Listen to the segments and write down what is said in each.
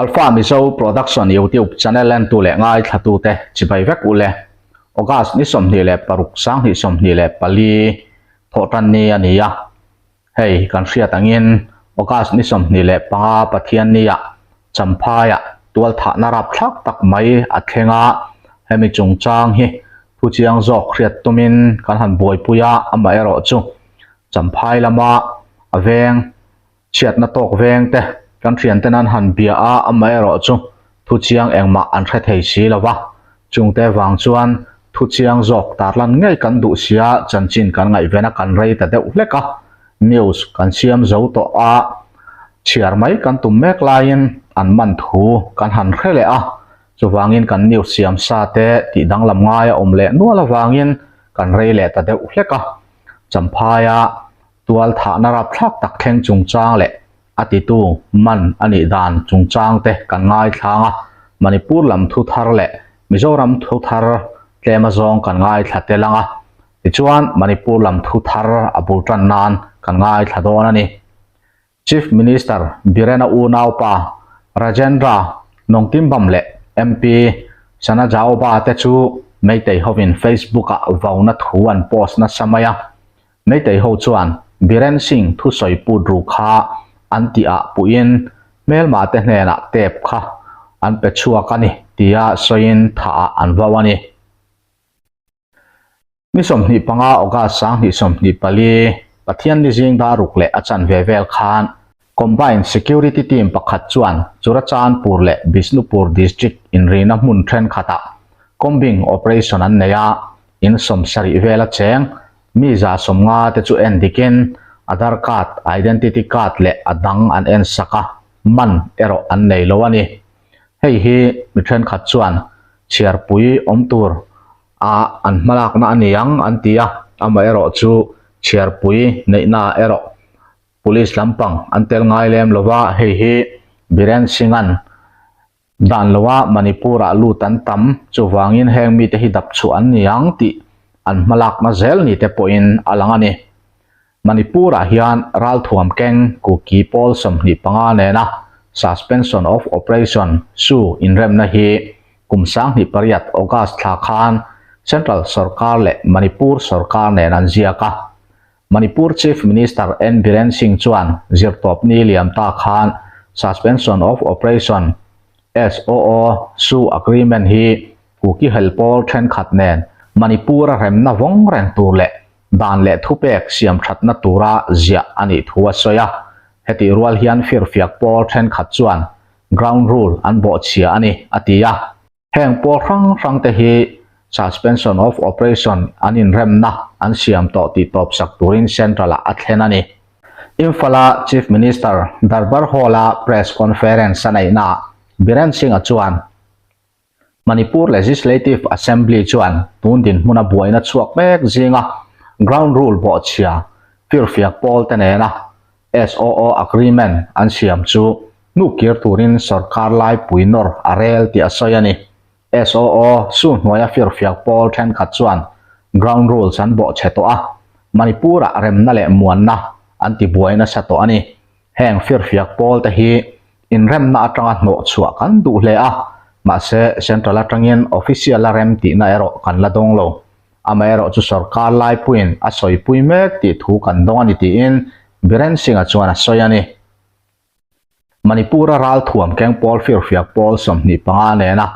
Alpha Mizo Production YouTube channel entu leh ngaithlatute chibai vek u le. August ni 26 2024 thawhtan ni a ni a. Hei kan hriat angin August ni 25 Pathiannia Champhaiah tualthahna rapthlak tak mai a thleng a, hemi chungchang hi thu chiang zawk hriat tumin kan han buaipui a, amaherawhchu Champhai lama a veng chhiatna tawk veng te kan thianten an han bia a, amaherawhchu thu chiang engmah an hre thei si lo va, chungte vang chuan thu chiang zawk tarlan ngei kan duh sia chanchin kan ngaihven a kan rei ta deuh hlek a, news kan siam zo tawh a, chhiar mai kan tum mek laiin an man thu kan han hre leh a, chuvangin kan news siam sa te tih danglam ngai a awm leh nual avangin kan rei leh ta deuh hlek a, Champhaia tual thahna rapthlak tak thleng chungchang leh a titu man a nih dan chungchang te kan ngaithlang a, Manipur lam thu thar leh Mizoram thu thar tlem azawng kan ngaithla tel ang a, tichuan Manipur lam thu thar a bul tan nan kan ngaithla dawn a ni. Chief Minister Birena unaupa Rajendra Nongtimbam leh MP Sanajaoba te chu Meitei hovin Facebook-ah vauna thu an post nasa mai a, Meitei ho chuan Biren Singh thusawi put ru kha an tih ah puhin hmelmah te hnenah tep kha an pe chhuak a ni tia sawiin thah ah an vau a ni. Ni 25 August 2024, Pathianni zing daruk leh a chanve vel khan Combined Security Team pakhat chuan Churachandpur leh Bishnupur District inrina hmun thenkhatah combing operation an nei a, In 70 vela cheng, mi 150 te chu en dikin Aadhaar card, Identity card leh a dang an en sak a, man erawh an nei lo a ni. Hei hi mi thenkhat chuan chhiarpui awm tur a an hmalakna a ni ang an ti a, amaherawh chu chhiarpui neihna erawh Police lampang an tel ngai lem lo va, hei hi Biren Singh-a'n Dan loa Manipur-ah lut an tam, chuvangin heng mite hi dap chhuah an ni ang tih an hmalakna zel ni te pawhin a lang a ni. Manipur-ah hian ralthuam keng Kuki pawl 25 nena Suspension of Operation, su, inremna hi kum 2008 August thla khan Central sorkar leh Manipur sorkar nen an ziak a. Manipur Chief Minister N Biren Singh chuan zirtawpni liam ta khan Suspension of Operation, SOO, su agreement hi Kuki hel pawl thenkhat nen Manipur-a remna vawng reng tur leh dan leh thupek siam thatna tura ziah a nih thu a sawi a. Hetih rual hian firfiak pawl thenkhat chuan ground rule an bawhchhia a ni, a ti a. Heng pawl hrang hrang te hi Suspension of Operation an inremna an siam tawh tih tawp sak turin Central ah a thlen a ni. Imphal-a Chief Minister Darbar Hall-a Press Conference a neihnaah Biren Singh-a chuan Manipur Legislative Assembly chuan tun dinhmuna buaina chhuak mek zinga ground rule bawhchhia firfiak pawl te nena SOO agreement an siam chu hnuhkir turin sorkar laipui nawr a rel tih a sawi a ni. SOO su hnuaia firfiak pawl thenkhat chuan ground rules an bawhchhe tawh a, Manipur-ah remna leh muanna an tibuai nasa tawh a ni. Heng firfiak pawl te hi inremna atanga hnawh chhuah kan duh hle a, mahse central atangin official a rem tihna erawh kan la dawng lo. Amaherawh chu sorkar laipuiin a sawipui mek tih thu kan dawng a ni tiin Biren Singh-a chuan a sawi a ni. Manipur-a ralthuam keng pawl firfiak pawl 25 nena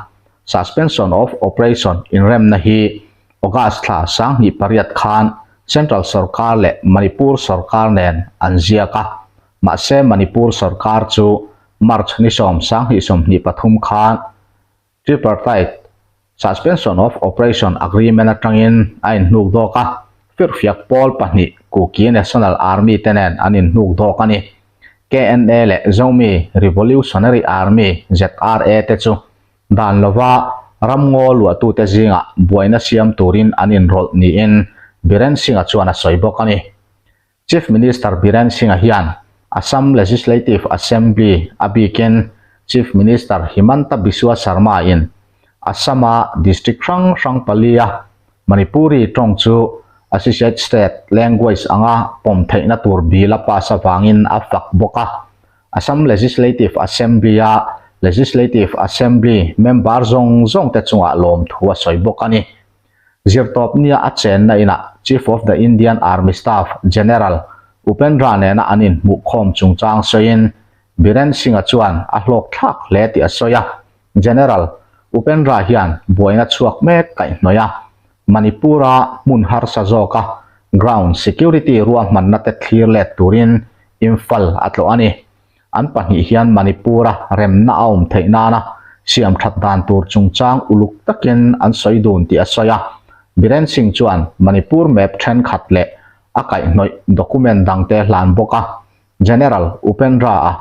Suspension of Operation inremna hi August thla 2008 khan Central sorkar leh Manipur sorkar nen an ziak a, mahse Manipur sorkar chu March ni 10 2023 khan Tripartite Suspension of Operation Agreement atangin a inhnuk dawk a, firfiak pawl pahnih Kuki National Army te nen an inhnuk dawk a ni. KNA leh Zomi Revolutionary Army, ZRA, te chu dan lova ramngaw luahtute zingah buaina siam turin an inrawlh niin Biren Singh-a chuan a sawi bawk a ni. Chief Minister Biren Singh-a hian Assam Legislative Assembly a bikin Chief Minister Himanta Biswa Sarma-in Assam-a district hrang hrang palia Manipuri tawng chu Associate State Language anga pawm theihna tur bill a pass avangin a fak bawk a. Assam Legislative Assembly-a Legislative Assembly member zawng zawngte chungah lawmthu a sawi bawk a ni. Zirtawpnia a chenna inah Chief of the Indian Army Staff General Upendra nena an inhmuhkhawm chungchang sawiin Biren Singh-a chuan a hlawkthlak hle tih a sawi a. General Upendra hian buaina chhuak mek kaihhnawih a, Manipur-a hmun harsa zawka ground security ruahmanna te thlir let turin Imphal a tlawh a ni. An pahnih hian Manipur-a remna a awm theih nana siam that dan tur chungchang uluk takin an sawi dun tih a sawi a. Biren Singh chuan Manipur map thenkhat leh a kaihhnawih document dangte hlan bawk a. General Upendra-a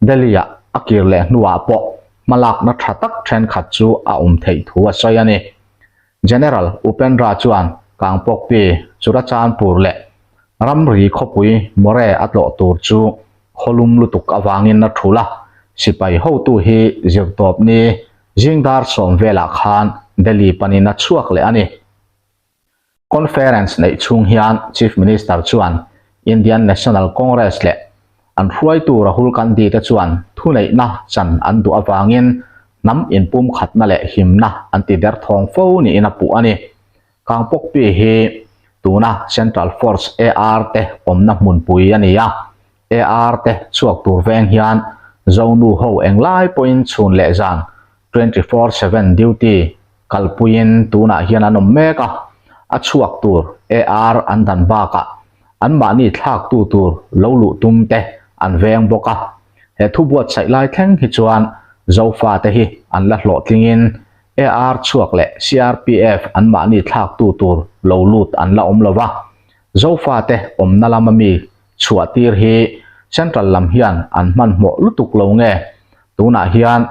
Delhi-ah a kir leh hnuah pawh hmalakna tha tak thenkhat chu a awm theih thu a sawi a ni. General Upendra chuan Kangpokpi, Churachandpur leh ramri khawpui Moreh a tlawh tur chu khawlum lutuk avangin a thul a, sipai hotu hi zirtawpni zingdar sawm velah khan Delhi panin a chhuak leh a ni. Conference neih chhung hian Chief Minister chuan Indian National Congress leh an hruaitu Rahul Gandhi te chuan thuneihna chan an duh avangin hnam inpumkhatna leh himna an ti derthawng fo niin a puh a ni. Kangpokpi hi tuna Central Force AR te awmna hmunpui a ni a, AR te chhuak tur veng hian Zonu ho englai pawhin chhun leh zan 24/7 duty Kalpuiin tunah hian an awm mek a, a chhuak tur AR an dan bakah anmahni thlaktu tur lo luh tum te an veng bawk a. He thu buatsaih lai thleng hi chuan Zofate hi an la hlawhtlingin AR chhuak leh CRPF anmahni thlaktu tur lo lut an la awm lo va. Zofate awmna lama mi chhuahtir hi Central lam hian an hmanhmawh lutuk lo nge tunah hian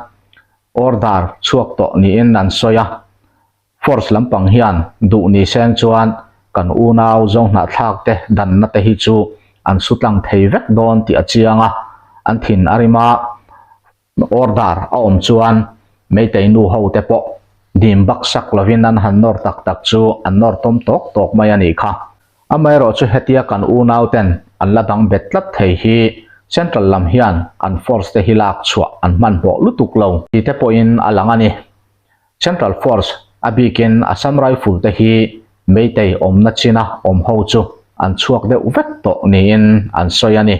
Order chhuak tawh niin an sawi a, force lampang hian duh ni seng chuan kan unau zawnghnah-thlak te danna te hi chu an su tlang thei vek dawn tih a chiang a, an thin a rim a, order a awm chuan Meitei nu ho te pawh dim baksak lovin an han nawr tak tak chu an nawr tawm tawk tawk mai a nih kha. Amaherawh chu hetia kan unau ten an la dang bet tlat thei hi Central lam hian an force te hi lak chhuah an hmanhmawh lutuk lo ti te pawhin a lang a ni. Central force a bikin Assam Rifle te hi Meitei awmna china awm ho chu an chhuak deuh vek tawh niin an sawi a ni.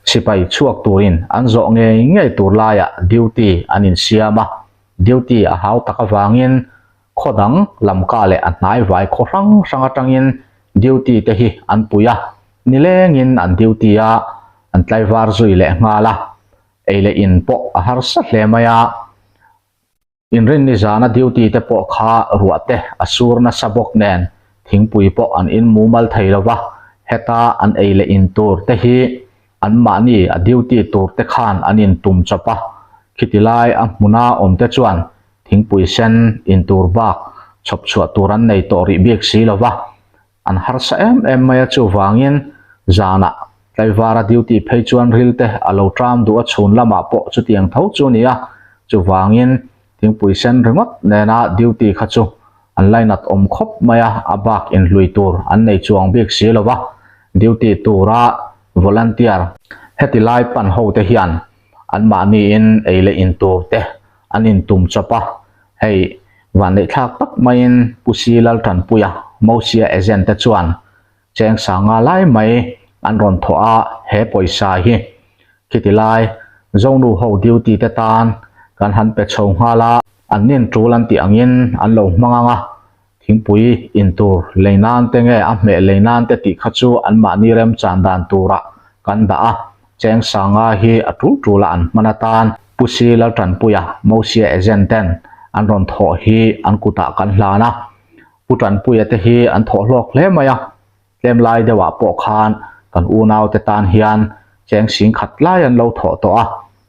Sipai chhuak turin an zawh ngei ngei tur laiah duty an insiam a, duty a hau tak avangin Khaw dang Lamka leh a hnai vai khaw hrang hrang atangin duty te hi an pui a, nilengin an duty a, an tlaivar zui leh nghal a, ei leh in pawh a harsa hle mai a. Inrinni zana duty te pawh kha ruah te a sur nasa bawk nen thingpui pawh an in mumal thei lo va, heta an ei leh in tur te hi anmahni a duty tur te khan an in tum chawp a, khiti lai a hmuna awm te chuan Thingpui sen in tur bak chhawp chhuah tur an nei tawh rih bik si lo va, an harsa em em mai a chuvangin zanah tlaivara duty phei chuan ril te a lo tram duh a chhun lamah pawh chutiang tho chu a ni a, chuvangin thingpui sen ringawt nena duty kha chu an lainat awm khawp mai a, a bak inhlui tur an nei chuang bik si lo va, duty tura volunteer heti lai pan ho te hian anmahniin ei leh in tur te an intum chawp a, hei vanneihthlak tak maiin Pu Si Laltanpuia, Mosia agent te chuan cheng sanga lai mai an rawn thawh a, he pawisa hi khiti lai Zonu ho duty te tan kan han pe chho nghal a, an nin tul an tih angin an lo hmang ang a, Thingpui in tur lei nan te nge a hmeh lei nan te tih kha chu anmahni remchan dan turah kan dah a, cheng sanga hi a tul tul a an hman atan Pu Si Laltanpuia, Mosia agent ten an rawn thawh hi an kutah kan hlan a, Pu Tanpuia te hi an thawh hlawk hle mai a. Tlem lai deuhah pawh khan kan unaute tan hian cheng sing khat lai an lo thawh tawh a,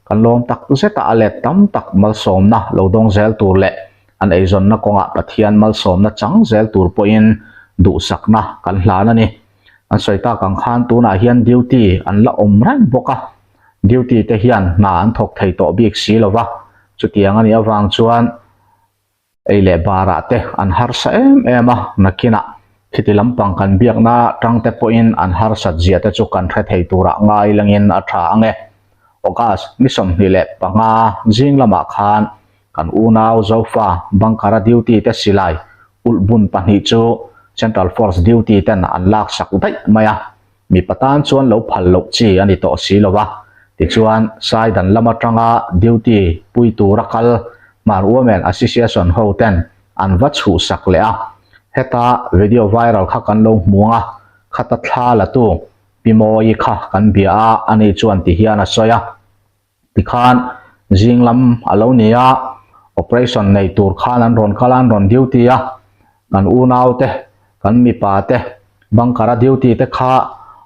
kan lawm tak zeta a let tam tak malsawmna lo dawng zel tur leh an eizawnna kawngah Pathian malsawmna chang zel tur pawhin duhsakna kan hlan a ni. An sawi tak ang khan tunah hian duty an la awm reng bawk a, duty te hian hna an thawk thei tawh bik si lova, chutiang a nih avang chuan Ei leh barah te an harsa em em a, nakinah khiti lampang kan biakna tangte pawhin an harsat zia te chu kan hre thei turah ngai langin a tha ang e. August ni 25 zing lamah khan kan unau Zofa bunker-a duty te silai ulh bun pahnih chu Central Force duty ten an laksak daih mai a, mipa tan chuan lo phal loh chi a ni tawh si lo va. Tichuan, Saidan lam atanga duty pui tura kal Hmar Women Association ho ten an va chhuhsak leh a, heta video viral kha kan lo hmu ang a, khata thla la tu Pi Mawi kha kan bia a, ani chuan ti hian a sawi a. Tikhan zing lam a lo ni a, operation nei tur khan an rawn kal a, an rawn duty a, kan unau te, kan mipa te, bunker a duty te kha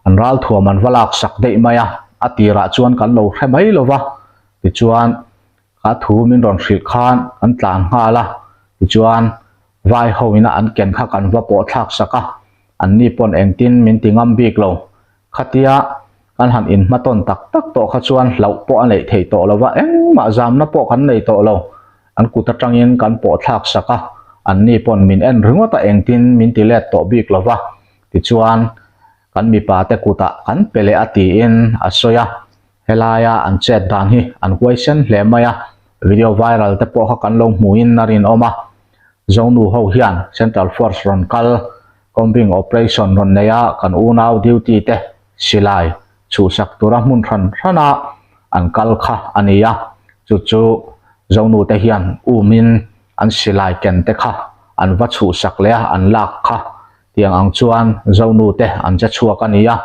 an ralthuam an va laksak daih mai a, a tirah chuan kan lo hre mai lo va, tichuan kha thu min rawn hrilh khan kan tlan nghal a, tichuan vai ho ina an ken kha kan va pawh thlak sak a, anni pawn engtin min ti ngam bik lo. Khatia kan han inhmatawn tak tak tawh kha chuan hlauh pawh a neih theih tawh lo va, engmah zamna pawh kan nei tawh lo. An kut atangin kan pawh thlak sak a, anni pawn min en ringawt a engtin min ti let tawh bik lo va, tichuan kan mipa te kutah kan pe leh a tiin a sawi a. Helaia an chet dan hi an huaisen hle mai a, video viral te pawh kha kan lo hmuhin a rinawm a. Zonu ho hian Central Force rawn kal Combing operation rawn nei a kan unau duty te silai chhuhsak tura hmun hran hran a an kal kha a ni a, chu chu Zonu te hian umin an silai ken te kha an va chhuhsak leh a an lak kha tiang ang chuan Zonu te an che chhuak a ni a,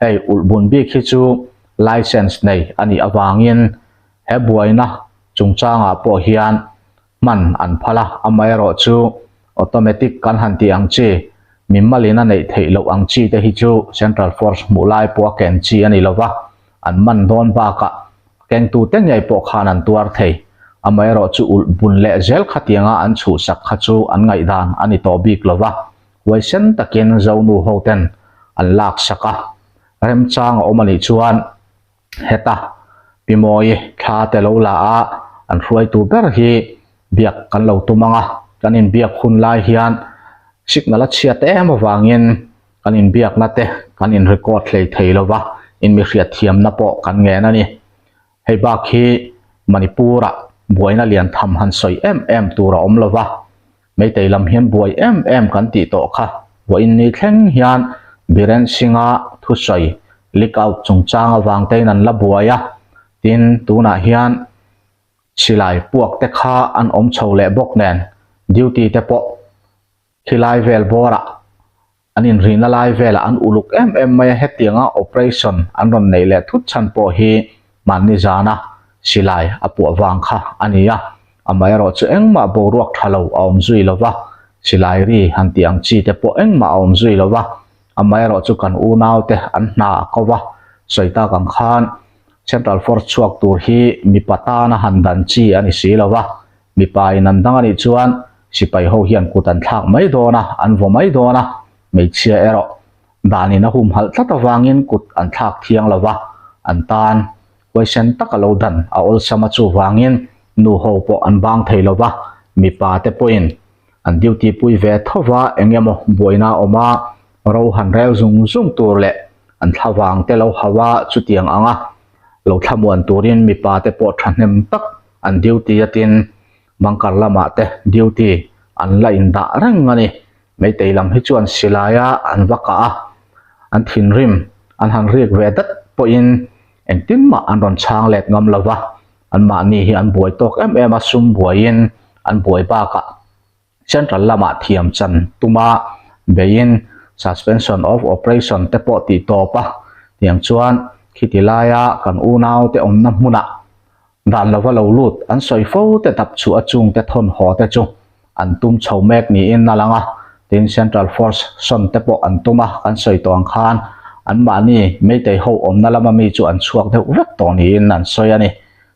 hei ulhbun bik hi chu license nei a nih avangin he buaina chungchangah pawh hian hman an phal a, amaherawhchu automatic kan han tih ang chi, mimalin a neih theih loh ang chi te hi chu Central Force hmuh lai pawh a ken chi a ni lo va, an man dawn bakah a kengtute ngei pawh khan an tuar thei. Amaherawhchu ulh bun leh zel khatianga an chhuhsak kha chu an ngaihdan a ni tawh bik lo va, huaisen takin Zonu hoten an laksak a, remchang a awm a nih chuan Heta Pi Mawi thla te lo la a, an hruaitu ber hi biak kan lo tum ang a, kan inbiak hun lai hian signal a chhiat em avangin kan inbiakna te kan in record hlei thei lo va, in mi hriatthiamna pawh kan ngen a ni. Hei bak hi Manipur-ah buaina lian tham han sawi em em tur a awm lo va, Meitei lam hian buai em em kan tih tawh kha vawiin ni thleng hian Biren Singh-a thusawi leak out chungchang avang tein an la buai a, tin tunah hian silai puak te kha an awm chho leh bawk nen duty te pawh khilai vel bawrah An inrihna lai velah an uluk em em mai a, hetianga operation an rawn neih leh thut chhan pawh hi mahni zana silai a puah vang kha a ni a, amaherawh chu engmah boruak tha lo a awm zui lo va, silai ri han tih ang chi te pawh engmah a awm zui lo va, amaherawh chu kan unaute an hna a ko va, sawi tak ang khan Central Force chhuak tur hi mipa tana han dan chi a ni si lo va, Mipa in an dang a nih chuan sipai ho hian kut an thlak mai dawn a, an vaw mai dawn a, hmeichhia erawh danin a humhalh tlat avangin kut an thlak thiang lo va, an tan huaisen tak a lo dan a awlsam a chuvangin nu ho pawh an bang thei lo va, mipa te pawhin an duty pui ve tho va eng emaw buaina a awm a, ro han rel zung zung tur leh an thlavang te lo hauh a chutiang ang a lo thlamuan turin mipa te pawh thahnem tak an duty a tin bunker lamah te duty an la indah reng a ni. Meitei lam hi chuan silai a an va kah a, an thinrim an han rik ve dat pawhin engtin mah an rawn chhang let ngam lo va, anmahni hi an buai tawk em em a, sum buaiin an buai bakah Central lamah thiam chan tuma beiin suspension of operation te pawh tih tawp a, tiang chuan khiti laia kan unaute awmna hmunah dan lova lo lut an sawi fo te dap chhuah a chungte thawn haw te chu an tum chho mek niin a lang a, tin Central Force sawn te pawh an tum a, kan sawi tawh ang khan anmahni Meitei ho awmna lama mi chu an chhuak deuh vek tawh niin an sawi a ni.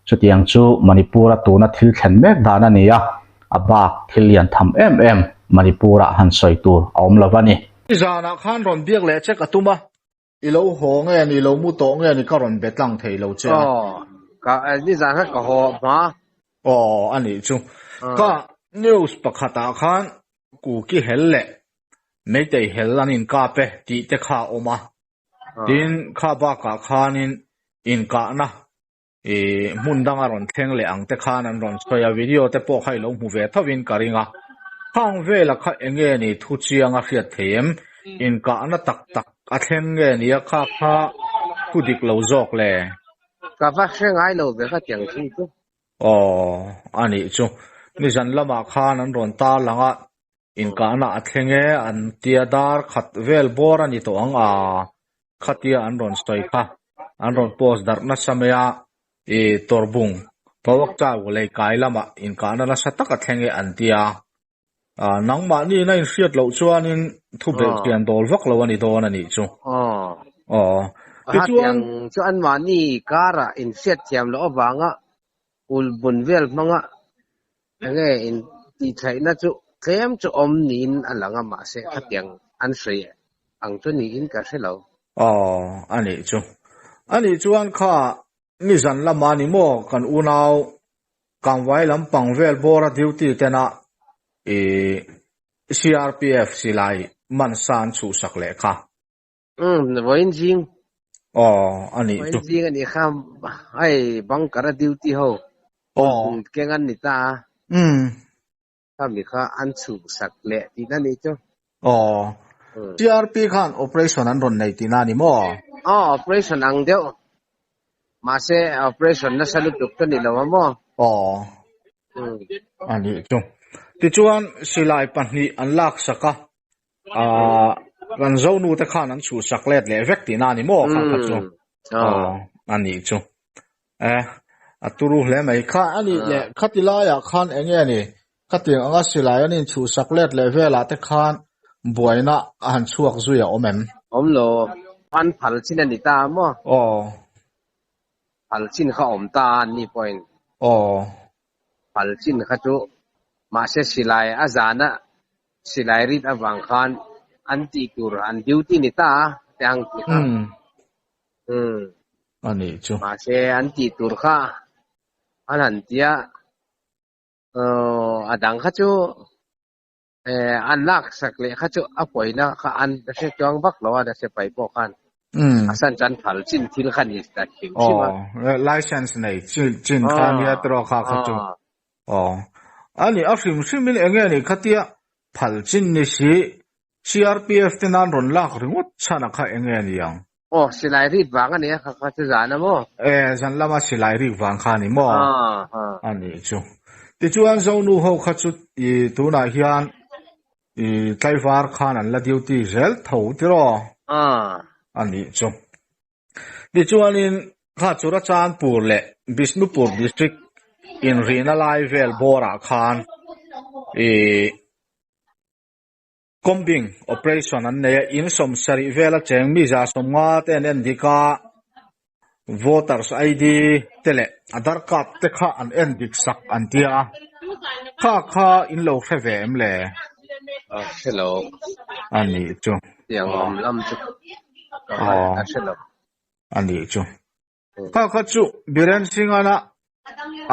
Chutiang chu Manipur-a tuna thil thlen mek dan a ni a, a bak thil lian tham em em Manipur-ah han sawi tur a awm lo va ni. Zanah khan rawn biak leh che ka tum a, i lo haw nge ni, lo mu tawh nge ni ka rawn be tlang thei lo che a. Aw, ka nizan kha ka haw hma. Aw, a nih chu. Ka news pakhatah khan Kuki hel leh Meitei hel an inkap e tih te kha a awm a, tin kha bakah khanin inkahna. I hmun danga rawn thleng leh ang te khan an rawn sawi a, video te pawh kha i lo hmu ve tho in ka ring a. Khang vela kha eng nge ni thu chiang a hriat thei em? Inkahna tak tak a thleng nge ni a kha kha thu dik lo zawk le? Ka va hre ngai lo ve kha tiang thu chu. Aw, a nih chu. Nizan lamah khan an rawn tar lang a, inkahna a thleng e an tia dar khat vel bawr a ni tawh ang a, khatia an rawn sawi kha an rawn post darh nasa mai a, i Tawrbung Pawakchau lei kai lamah inkahna nasa tak a thleng e an tia. Ah, nangmahni in a inhriat loh chuanin thu belh chian dawl vak lo a ni dawn a nih chu. Aw. Aw. Tichuan. Hetiang chu anmahni karah inhriat thiam loh avanga ulbun vel hmanga enge intihtheihna chu tlem chu awm niin a lang a, mahse khatiang an sawi ang chu niin ka hre lo. Aw, a nih chu. A nih chuan kha nizan lama ni maw kan unau Kangvai lampang vel bawra duty tena i CRPF silai man sa an chhuhsak leh kha. Umm, vawiin zing. Aw, a nih chu. Vawiin zing a nih kha, hei bunker a duty ho. Aw. Keng an ni ta a. Umm. Khami kha an chhuhsak leh tihna a nih chu. Aw. CRP khan operation an rawn nei tihna a ni maw? Aw, operation ang deuh. Mahse, operation nasa lutuk chu a ni lo a maw? Aw. A nih chu. Tichuan, silai pahnih an laksak a, Aaa kan Zonu te khan an chhuhsak let leh vek tihna a ni maw kha kha chu. Aw a nih chu. E a turu hle mai kha a nih leh khati laiah khan eng nge ni khatiang anga silai an inchhuhsak let leh velah te khan buaina a han chhuak zui a awm em? Awm lo, an phal chin a ni ta maw? Aw. Phal chin kha awm ta a an ni pawhin. Aw. Phal chin kha chu mahse silai a zana Silai rit avang khan an tih tur an duty ni ta a te ang tih kha. Umm. A nih chu. Mahse an tih tur kha an han tia a dang kha chu an lak sak leh kha chu a pawina kha an hre chuang vak lo a sipai pawh khan. A san chu an phal chin thil kha ni ta hrim hrim a. Aw license nei chin kha nia tiraw kha kha chu. Aw. A nih a hrim hrimin eng nge nih khatia phal chin ni si CRPF te nan rawn lak ringawt chhan a kha eng nge ni ang? Aw, silai rit vang a nia kha kha chu zan a maw? E, zan lama silai rik vang kha a ni maw? A nih chu. Tichuan Zonu ho kha chu i tunah hian i tlaivar khan an la duty zel tho tiraw? A nih chu. Tichuanin kha Churachandpur leh Bishnupur district inrihna lai vel bawrah khan ih combing operation an nei a, in sawmsarih vela cheng mi 150 te an en dik a, voters ID te leh Aadhaar card te kha an en dik sak an tia a, kha kha in lo hre ve em le? A hre lo. A nih chu. Tiang awm lam chu ka ka hre lo. A nih chu. Kha kha chu Biren Singh-ana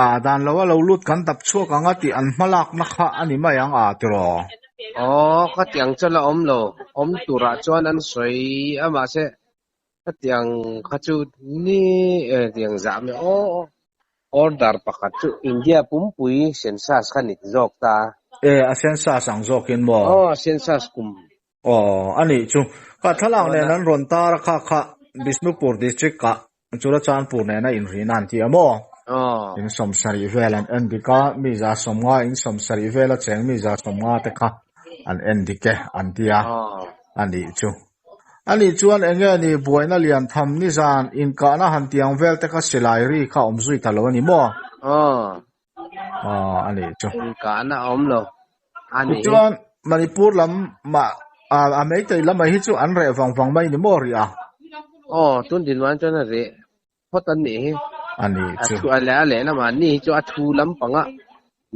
a dan lo a lo lut kan dap chhuak ang a tih an hmalakna kha a ni mai ang a tiraw? Aw, khatiang chu la awm lo. Awm turah chuan an sawi a mahse khatiang kha chu ni tiang zah mai aw order pakhat chu India pumpui census kha ni zawk ta. E, a census ang zawkin maw? Aw, census kum Aw, a nih chu. Kha thlalak nen an rawn tar a kha kha Bishnupur district ah Churachandpur nena inrihna an ti a maw? Aw. In sawmsarih vel an en dik a, mi 150 in sawmsarih vela cheng mi 150 te kha an en dik e an ti a, a nih chu. A nih chuan eng nge ni buaina lian tham nizan inkahna han tiang vel te kha silai ri kha awm zui ta lo a ni maw? Aw. Aw, a nih chu. Inkahna a awm lo. A nih. Tichuan, Manipur lam mah a Meitei lamah hi chu an reh vang vang mai ni maw rih a? Aw, tun dinhmun chuan a reh phawt an nih hi. A nih chu. A thu a leh a leh lamah an nih hi chu a thu lampanga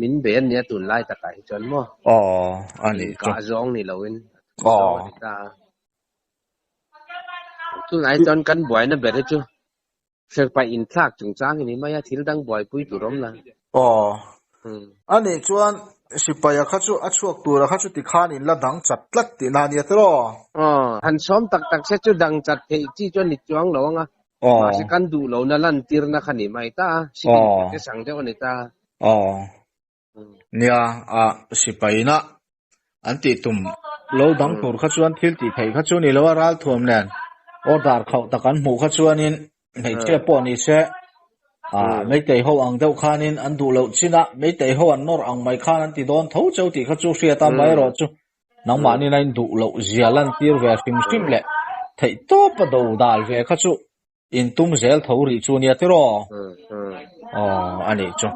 min bei an nia tunlai takah hi chuan maw? Aw, a nih chu. Inkah zawng ni loin a thu zawng a ni ta a. Tunah hi chuan kan buaina ber hi chu Serpaih inthlak chungchang i ni mai a, thil dang buaipui tur awm la. Aw. A nih chuan sipaia kha chu a chhuak tura kha chu tikhan in la dang chat tlat tihna a nia tiraw? Aw. Han sawm tak tak se chu dang chat theih chi chuan ni chuang lo ang a. Mahse kan duh lohna lantirna kha ni mai ta a, civil protest ang deuh a ni ta. Aw. Nia, a sipaina an tih tum lo dang tur kha chuan thil tih theih kha chu ni lo a, ralthuam nen order khauh tak an hmuh kha chuanin hmeichhia pawh ni se ah meitei ho ang deuh khanin an duh loh chin a, meitei ho an nawr ang mai khan an ti dawn tho cheu tih kha chu hriat a, amaherawh chu nangmahni na in duh loh zia lantir ve hrim hrim leh theih tawp a do dal ve kha chu in tum zel tho rih chu nia tiraw? Aw a nih chu.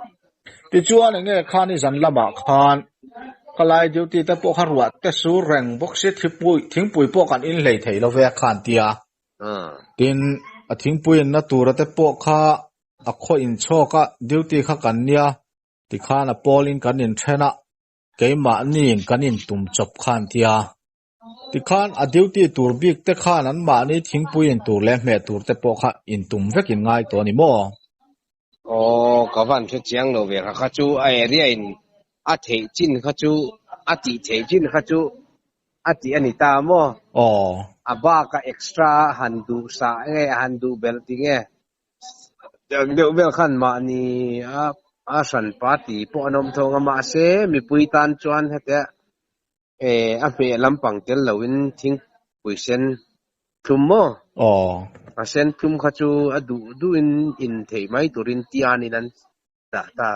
Tichuan enge khan i zan lamah khan ka lai duty te pawh kha ruah te sur reng bawk si thipui thingpui pawh kan in hlei thei lo ve a khan tia. Tin a thingpui inna tura te pawh kha a khaw inchhawk a duty kha kan nia tikhan a pawlin kan inthen a. Keimahniin kan intum chawp khan tia. Tikhan a duty tur bik te khan anmahni thingpui in tur leh hmeh tur te pawh kha intum vekin ngai tawh a ni maw? Aw, ka van hre chiang lo ve kha kha chu a area in a theih chin kha chu a tih theih chin kha chu a tih a ni ta maw? Aw. A bak a extra han duh sah nge han duh belh ti nge? Tiang deuh vel khan mahni a a hran pa ti pawh an awm thawng a mahse mipui tan chuan hetia eh a hmeh lampang tel loin thingpui sen thlum maw? Aw. A sen thlum kha chu a duh duhin in thei mai turin tianin an dah ta.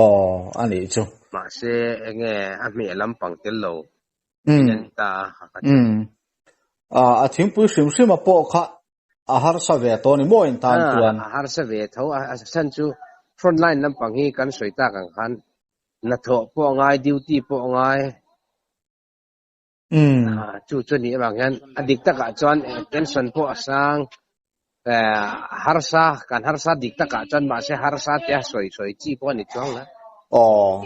Aw a nih chu. Mahse enge a hmeh lampang tel lo in a ni ta a kha chu. A thingpui hrim hrim a pawh kha A harsa ve tawh ni maw in tan chuan? A harsa ve tho. A chhan chu front line lampang hi kan sawi tak ang khan hnathawh pawh a ngai, duty pawh a ngai. Chu chu nih avang hian a dik takah chuan tension pawh a sang. Harsa, kan harsa dik takah chuan mahse harsa tia sawi sawi chi pawh a ni chuang la. Aw.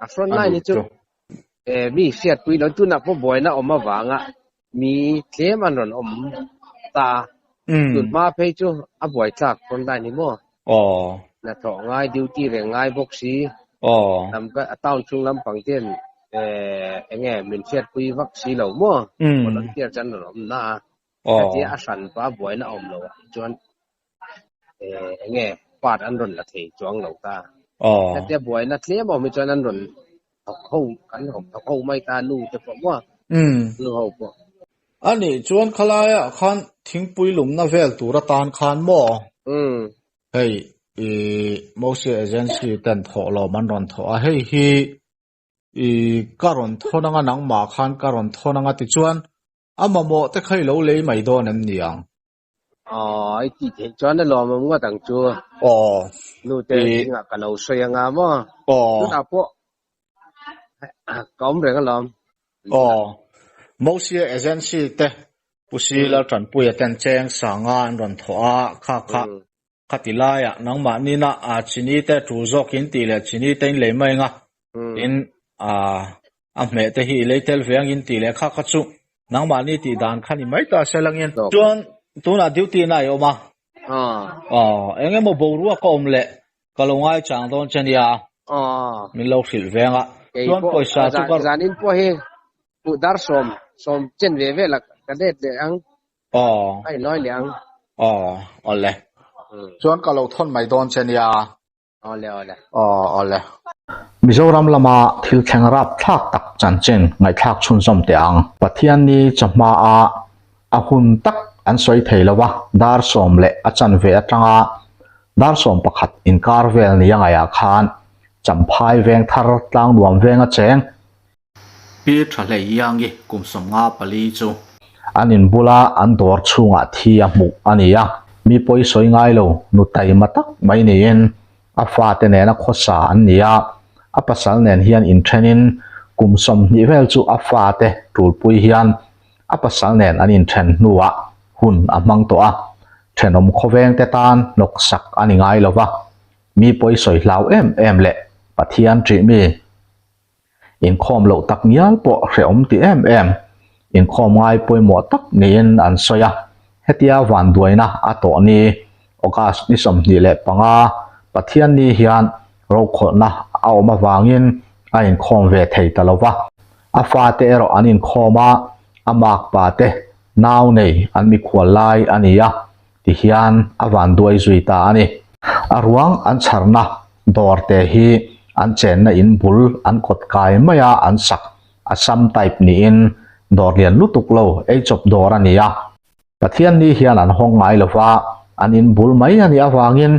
A front line hi chu mi hriatpui lo tunah pawh buaina awm avanga mi tlem an rawn awm ta a, tun hma phei chu a buaithlak pawn lai ni maw? Aw. Hnathawh ngai duty reng ngai bawk si. Aw. Lam ka town chhung lampang te hian eh enge min hriatpui vak si lo maw? Volunteer chu an rawn awm na a. Aw. Hetia a hranpa buaina awm lo ah chuan eh enge part an rawn la thei chuang lo ta. Aw. Hetia buaina tlem awm hi chuan an rawn thawk ho kan hawm thawk ho mai ta nu te pawh maw nu ho pawh. A nih chuan khalaiah khan thingpui lumna vel tur atan khan maw? Hei i Mosia Agency ten thawh lawm an rawn thawh a, hei hi i ka rawn thawn anga nangmah khan ka rawn thawn anga tichuan a mamawh te kha i lo lei mai dawn em ni ang? Aw, i tih theih chuan a lawmawm ngawt ang chu. Aw. Nu te zingah ka lo sawi anga maw? Aw. Tunah pawh ka awm reng alawm. Aw. Mosia Agency te Pu Si Laltanpuia ten cheng sanga an rawn thawh a, kha kha khati laiah nangmah nina a chini te tul zawkin tih leh chini te in lei mai anga tin a a hmeh te hi i lei tel ve angin tih leh kha kha chu nangmahni tih dan kha ni mai ta se langin chuan tunah duty na i awm a aw eng emaw boruak a awm leh ka lo ngai chang dawn che nia min lo hrilh veng a chuan pawisa chu ka zanin pawh hi dar sawm sawm chen ve vel a ka let leh ang Aw. A inlawi leh ang. Aw, awle. Chuan ka lo thawn mai dawn che nia. Awle, awle. Aw, awle. Mizoram lama thil thleng rap thlak tak chanchin ngaihthlak chhunzawm teh ang. Pathianni chawhma a a hun tak an sawi thei lo a, dar sawm leh a chanve atanga dar 11 inkar vel ni a ngaihah khan Champhai veng thar tlangnuam venga cheng Pi tha hlei iangi kum 54 chu. An in bula an dawr chhungah thi a hmuh a ni a, mi pawi sawi ngai lo nu taima tak mai niin a fate nena khawsa an ni a, a pasal nen hian inthenin kum 20 vel chu a fate tulpui hian a pasal nen an inthen hnuah hun a hmang tawh a, thenawm khawvengte tan hnawksak a ni ngai lo va, mi pawi sawi hlau em em leh Pathian ṭih mi. Inkhawm loh tak ngial pawh hrehawm ti em em, inkhawm ngai pawimawh tak niin an sawi a. Hetia vanduaina a tawh ni, August ni 25, Pathianni hian rokhawlhna a awm avangin a inkhawm ve thei ta lo va. A fate erawh an inkhawm a, a makpa te nau nei an mikhual lai a ni a. Tihian a vanduai zui ta a ni. A ruang an chharna dawr te hi an chenna in bul an kawt kai maia an sak Assam type niin dawr lian lutuk lo ei chawp dawr a ni a. Pathian ni hian an hawng ngai lo va, an in bul mai a nih avangin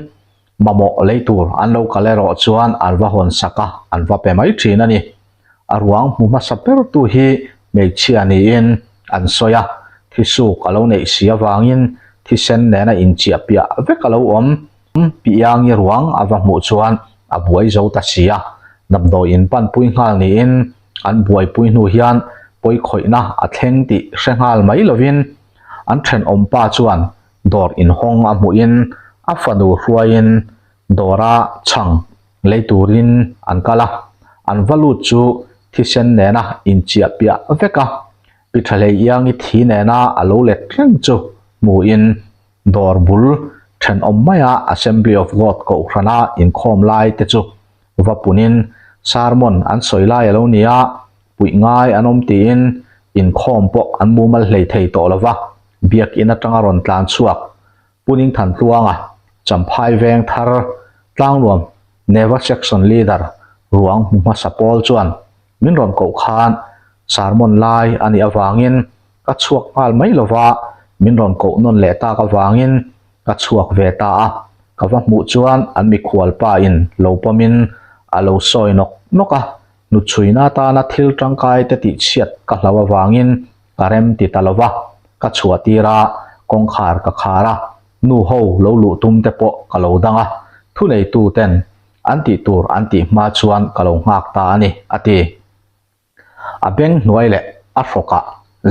mamawh lei tur an lo kal erawh chuan an va hawn sak a, an va pe mai thin a ni. A ruang hmu hmasa bertu hi hmeichhia niin an sawi a, thisuk a lo neih si avangin thisen nena inchiah piah vek a lo awm. Piangi ruang a va hmuh chuan a buai zo ta si a, damdawi in panpui nghal niin an buaipui hnu hian pawikhawihna a thleng tih hre nghal mai lovin an thenawmpa chuan dawr inhawng a hmuhin a fanu hruaiin dawra chhang lei turin an kal a, an va lut chu thisen nena inchiah piah vek a, Pi Thahlei Iangi thi nena a lo let reng chu hmuhin Dawr bul thenawm maia Assembly of God kohhrana inkhawm lai te chu va punin sermon an sawi lai a lo ni a, puih ngai an awm tiin inkhawm pawh an mumal hlei thei tawh lo va, biakin atanga rawn tlan chhuak Puning Thantluanga Champhai veng thar Tlangnuam Neva Section Leader ruang hmu hmasa pawl chuan min rawn koh khan sermon lai a nih avangin Ka chhuak nghal mai lo va, min rawn koh nawn leh tak avangin ka chhuak ve ta a. Ka va hmuh chuan an mikhual pa in lo pawmin a lo sawi nawk nawk a, hnuchhuina atana thil tangkai te tih chhiat ka hlau avangin ka rem ti ta lo va, ka chhuah tir a, kawngkhar ka khar a, nu ho lo luh tum te pawh ka lo dang a, thuneitu ten an tih tur an tih hma chuan ka lo nghak ta a ni, a ti. A beng hnuai leh a hrawkah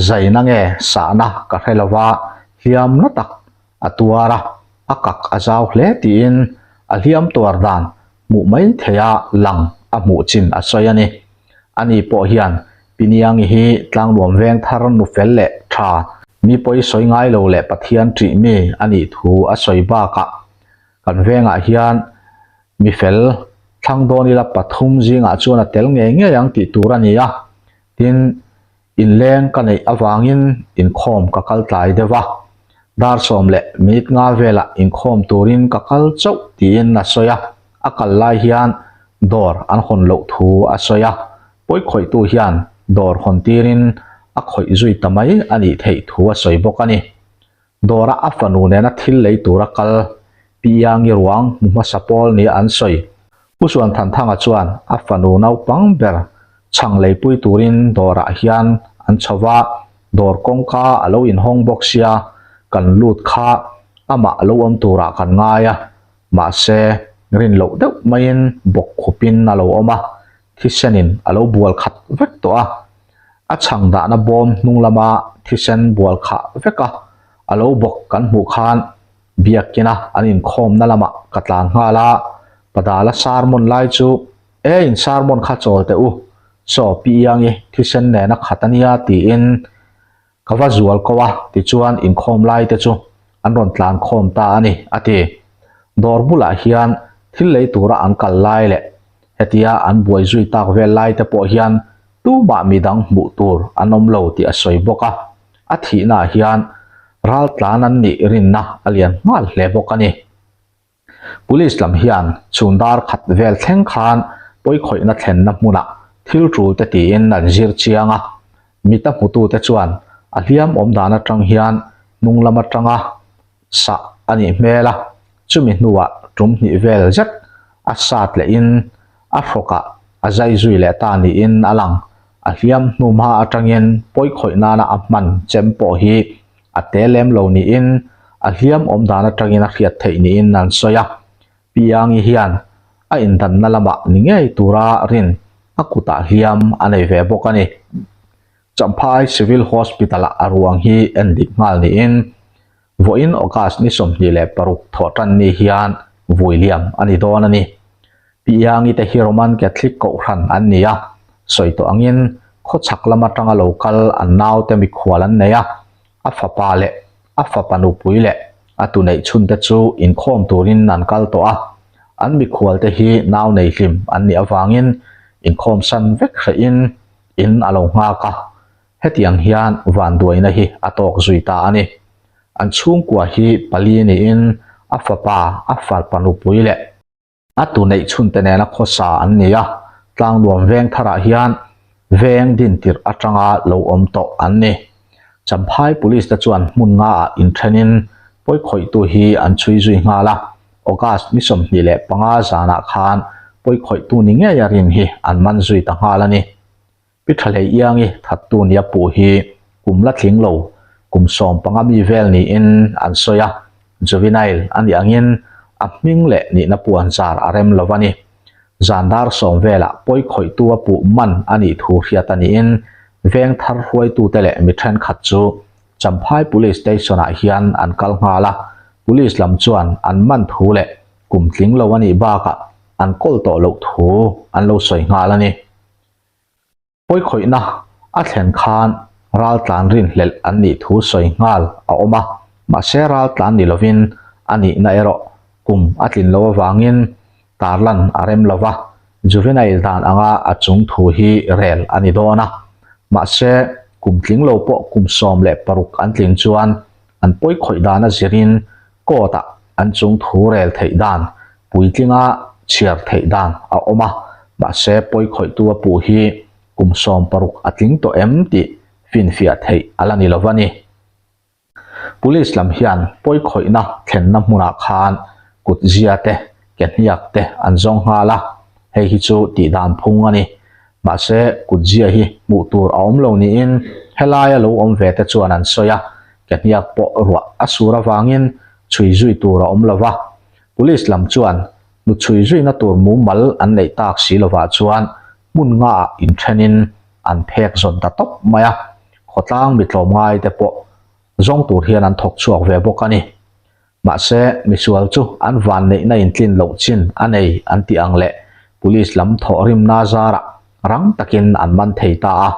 zaina nge sahna ka hre lo va, hliam na tak a tuar a, a kak a zau hle tiin a hliam tuar dan hmuh mai theia lang a hmuh chin a sawi a ni. Ani pawh hian Piniangi hi tlangnuam veng thar nu fel leh tha, mi pawi sawi ngai lo leh Pathian ṭih mi a nih thu a sawi bakah kan vengah hian Mi fel, thlang dawn ila pathum zingah chuan a tel ngei ngei ang tih tur a ni a, tin, inleng ka neih avangin inkhawm ka kal tlai deuh a, dar sawm leh minute nga velah inkhawm turin ka kal chauh tiin a sawi a, a kal lai hian dawr an hawn loh thu a sawi a, pawikhawihtu hian dawr hawn tirin a khawih zui ta mai a nih theih thu a sawi bawk a ni. Dawra a fanu nena thil lei tura kal Pi Iangi ruang hmu hmasa pawl nia an sawi. Pu Suanthanthanga chuan a fanu naupang ber chhang leipui turin dawrah hian an chho va, dawr kawngka a lo inhawng bawk sia, kan lut kha amah lo awm turah kan ngai a, mahse rin loh deuh maiin bawk khupin a lo awm a, thisenin a lo bual khat vek tawh a. A chhang dahna bawm hnung lama thisen bual khah vek a, a lo bawk kan hmuh khan biakina an inkhawmna lamah ka tlan nghal a, Padala sermon lai chu E in sermon kha chawl teh u, saw Pi Iangi thisen nena khat a nia tiin Ka va zual ko a, tichuan inkhawm lai te chu an rawn tlan khawm ta a ni, a ti. Dawr bulah hian thil lei tura an kal lai leh hetia an buai zui tak vel lai te pawh hian tumah midang hmuh tur an awm lo tih a sawi bawk a, a thihnaah hian ral tlan an nih rinna a lian nghal hle bawk a ni. Police lam hian chhun dar khat vel thleng khan pawikhawihna thlenna hmunah thil tul te tiin an zir chiang a, mita hmutute chuan a hliam awm dan atang hian hnung lam atanga sah a nih hmel a, chumi hnuah tum hnih vel zet a sat lehin a hrawkah a zai zui leh ta niin a lang. A hliam hnuhma atangin pawikhawih nana a hman chem pawh hi A te lem lo niin a hliam awm dan atangin a hriat theih niin an sawi a. Piangi hian a indanna lamah ni ngei tura rin a kutah hliam a nei ve bawk a ni. Champhai Civil Hospital-ah a ruang hi en dik nghal niin vawiin August ni 26 thawh tan ni hian vui liam a ni dawn a ni. Piangi te hi Roman Catholic kohhran an ni a, sawi tawh angin khawchhak lam atanga lo kal an naute mikhual an nei a, a fapa leh a fapa nupui leh a tu neih chhun te chu inkhawm turin an kal tawh a, an mikhual te hi nau nei hlim an nih avangin inkhawm san vek hrehin in a lo nghak a, hetiang hian vanduaina hi a tawk zui ta a ni. An chhungkua hi pali niin a fapa, a farpa nupui leh a tu neih chhunte nena khawsa an ni a, Tlangnuam veng tharah hian veng din tirh atanga lo awm tawh an ni. Champhai Police te chuan hmun ngaah inthenin pawikhawihtu hi an chhui zui nghal a, August ni 25 zanah khan pawikhawihtu ni ngeia rin hi an man zui ta nghal a ni. Pi Thalei Iangi thattu nia puh hi kum la tling lo, kum 15 mi vel niin an sawi a, juvenile a nih angin a hming leh nihna puanzar a rem lo a ni. Zan dar sawm velah pawi khawihtu a puh man a nih thu hriat a niin veng thar hruaitute leh mi thenkhat chu Champhai Police Station-ah hian an kal nghal a, Police lam chuan an man thu leh kum tling lo a nih bakah an kawl tawh loh thu an lo sawi nghal a ni. Pawikhawihna a thlen khan raltlan rinhlelh an nih thu sawi nghal a awm a, mahse raltlan ni lovin a nihna erawh kum a tlin loh avangin tarlan a rem lo va, juvenile dan anga a chung thu hi rel a ni dawn a, mahse kum tling lo pawh kum 16 an tlin chuan an pawikhawih dan a zirin court-ah an chung thu rel theih dan, puitlinga chhiar theih dan a awm a, mahse pawikhawihtu a puh hi kum 16 a tling tawh em tih finfiah theih a la ni lo a ni. Police lam hian pawikhawihna thlenna hmunah khan kutzia te, ke hniak te an zawng nghal a, hei hi chu tih dan phung a ni. Mahse kutzia hi hmuh tur a awm lo niin helaia lo awm ve te chuan an sawi a, Ke hniak pawh ruah a sur avangin chhui zui tur a awm lo va, Police lam chuan nu chhui zuina tur mumal an neih tak si lovah chuan hmun ngaah inthenin an phek zawn ta tawp mai a, khawtlang mi tlawmngai te pawh zawng tur hian an thawk chhuak ve bawk a ni. Mahse, misual chu an vanneihna intlin loh chin a nei an tih ang leh Police lam thawhrimna zarah rang takin an man thei ta a,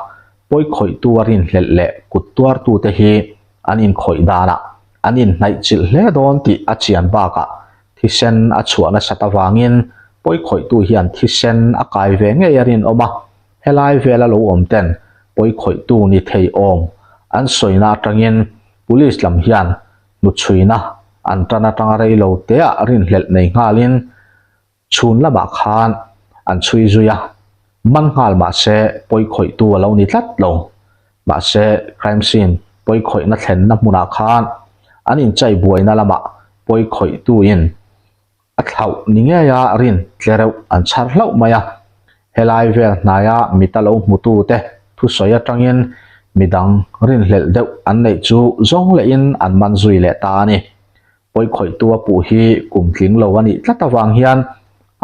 pawikhawihtu a rinhlelh leh kut tuartute hi an inkhawih danah an inhnaihchilh hle dawn tih a chian bakah thisen a chhuah nasat avangin pawikhawihtu hian thisen a kai ve ngei a rinawm a, helai vela lo awm ten pawikhawihtu ni thei awm an sawina atangin Police lam hian hnuchhuina an tan atanga rei lo teah rinhlelh nei nghalin chhun lamah khan an chhui zui a, man nghal mahse pawikhawihtu a lo ni tlat lo. Mahse crime scene pawikhawihna thlenna hmunah khan an inchai buaina lamah pawikhawihtuin A thlauh ni ngeia rin tle reuh an chhar hlauh mai a, helai vel hnaia mita lo hmutute thusawi atangin midang rinhlelh deuh an neih chu zawng lehin an man zui leh ta a ni. Pawikhawihtu a puh hi kum tling lo a nih tlat avang hian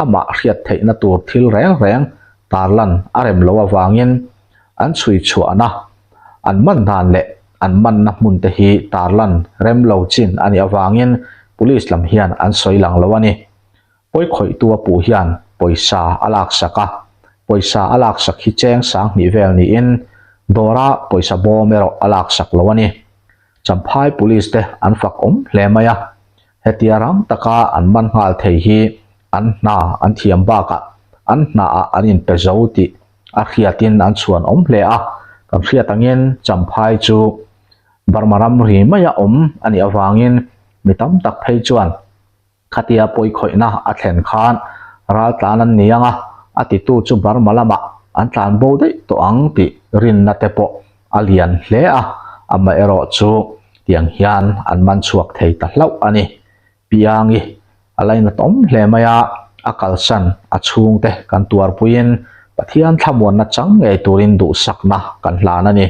amah hriat theihna tur thil reng reng tarlan a rem lo avangin an chhui chhuahna an man dan leh an manna hmun te hi tarlan rem lo chin a nih avangin Police lam hian an sawi lang lo a ni. Pawikhawihtu a puh hian pawisa a laksak a, pawisa a laksak hi cheng 2000 vel niin dawra pawisa bawm erawh a laksak lo a ni. Champhai Police te an fak awm hle mai a, hetia rang taka an man nghal thei hi an hna an thiam bakah an hnaah an inpe zo tih a hriatin an chhuan awm hle a, kan hriat angin Champhai chu Burma ram ri maia awm a nih avangin mi tam tak phei chuan khatia pawikhawihna a thlen khan raltlan an ni ang a, a titu chu Burma lamah an tlan bo daih tawh ang tih rinna te pawh a lian hle a, amaherawh chu tiang hian an man chhuak thei ta hlauh a ni. Piangi a lainat awm hle mai a, a kalsan a chhungte kan tuarpuiin Pathian thlamuanna chang ngei turin duhsakna kan hlan a ni.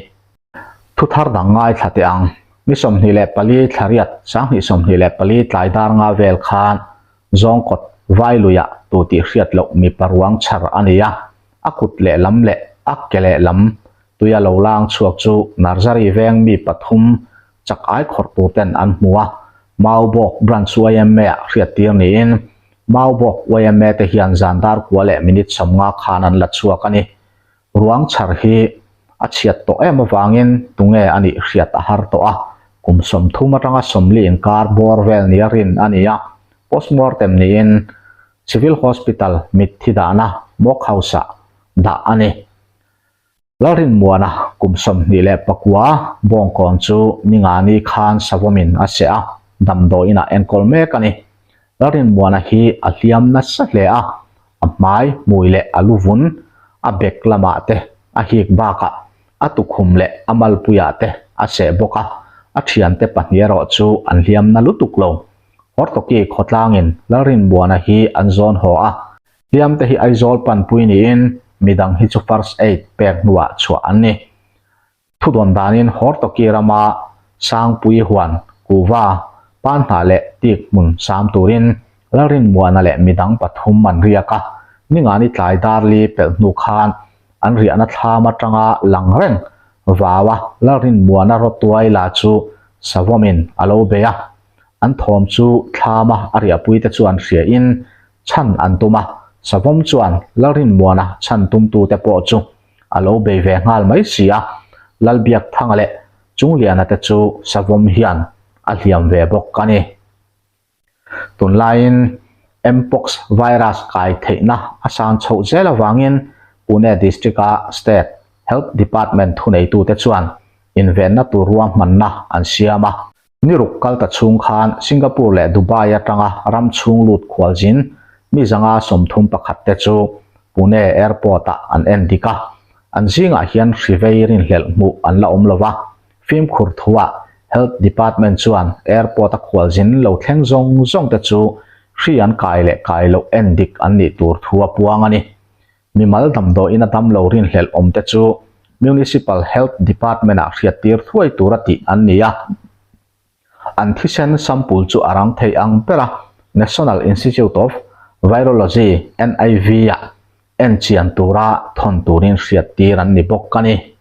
Thuthar dang ngaithla teh ang. Ni 24 thlariat 2024 tlai dar nga vel khan Zawngkawt Vailuiah tu tih hriat loh mipa ruang chhar a ni a, a kut lehlam leh a ke lehlam tuia lo lang chhuak chu Narzary veng mi pathum chak ai khawrh tur ten an hmu a, Maubawk Branch yma ah hriattir niin Maubawk yma te hian zan dar kua leh minute 50 khan an la chhuak a ni. Ruang chhar hi a chhiat tawh em avangin tunge a nih hriat a har tawh a, kum 30 atanga 40 inkar bawr vel nia rin a ni a, postmortem niin Civil Hospital mitthi dahna Morgue House ah dah a ni. Lalrinmuana kum 29 Bawngkawn chu Ningani khan savawmin a seh a, damdawiinah enkawl mek a ni. Lalrinmuana hi a hliam nasa hle a, a hmai, hmui leh a lu vun, a bek lamah te a hik bakah a tukhum leh a malpuiah te a seh bawk a, a thiante pahnih erawh chu an hliam na lutuk lo. Hortoki khawtlangin Lalrinmuana hi an zawn haw a, Hliam te hi Aizawl panpui niin midang hi chu first aid pek hnuah chhuah an ni. Thudawn danin Hortoki rama Sangpui huan, Kuva, Panhnah leh Tik hmun sam turin Lalrinmuana leh midang pathum an riak a, Ningani tlai darli pelh hnu khan an riahna thlam atanga lang reng vaua Lalrinmuana rawtuai la chu savawmin a lo bei a, an thawm chu thlama a riahpuite chuan hriain Chhan an tum a, Savawm chuan Lalrinmuana chhan tumtute pawh chu a lo bei ve nghal mai si a, Lalbiakthanga leh Chungliana te chu Savawm hian a hliam ve bawk a ni. Tunlaiin Mpox virus kai theihna a san chhoh zel avangin Pune District-a State Health Department thuneitute chuan invenna tur ruahmanna an siam a. Ni ruk kal ta chhung khan Singapore leh Dubai atanga ram chhung lut khualzin mi 131 te chu Pune Airport ah an en dik a, an zingah hian hri vei rinhlelh hmuh an la awm lo va, fimkhur thuah Health Department chuan Airport a khualzin lo thleng zawng zawng te chu hri an kai leh kai loh en dik an nih tur thu a puang a ni. Mimal damdawiin a damlo rinhlelh awm te chu Municipal Health Department ah hriattir thuai tura tih an ni a. An thisen sample chu a rang thei ang ber a, National Institute of Virology, NIV, ah enchian tura thawn turin hriattir an ni bawk a ni.